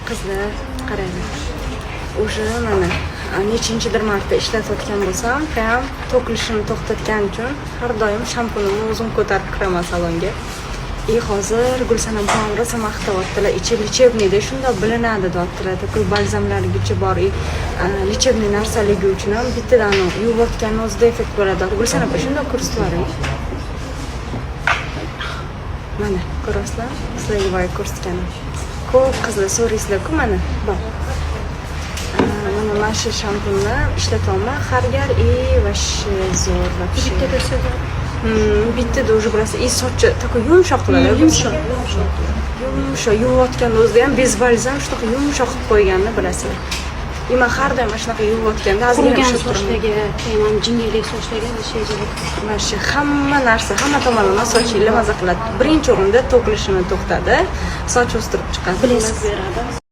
Qizlar, qaranglar, уже mana nechinchidir marta ishlatayotgan bo'lsam, прям to'kilishini to'xtatgani uchun har doim shampunimni o'zim ko'tarib kiraman salonga. И hozir Gulsanam opam rosa maqtayaptilar, ichi лечебный da shundoq bilinadi, deyaptilar. Такой balzamlargacha bor и лечебный narsaligi uchun ham bittadan yuvayotganni o'zida effekt bo'ladi. Gulsanam opa, shundoq ko'rsatib yuboring. Mana, ko'rasizlar, sizlarga boya ko'rsatganim. Ko'p qizlar so'raysizlar-ku, mana bor. Mana shu shampunni ishlatyapman har gal и вообще zo'r, вообще. Bittada sezadi. Bittada уже bilasiz, и sochi такой yumshoq qiladi. Yumshoq, yumshoq. Yumshoq, yuvayotganda o'zida ham без balzam shunaqa yumshoq qilib qo'yganini bilasizlar. И man har doim mana shunaqa yuvayotganda ozgina Qurigan ushlab turaman. Sochlarga, keyin ham jingalak sochlarga вообще ajoyib. Mana shu hamma narsa, hamma tomonlama sochinglar maza qiladi. Birinchi o'rinda to'kilishini to'xtadi, soch o'stirib chiqadi. Блеск beradi.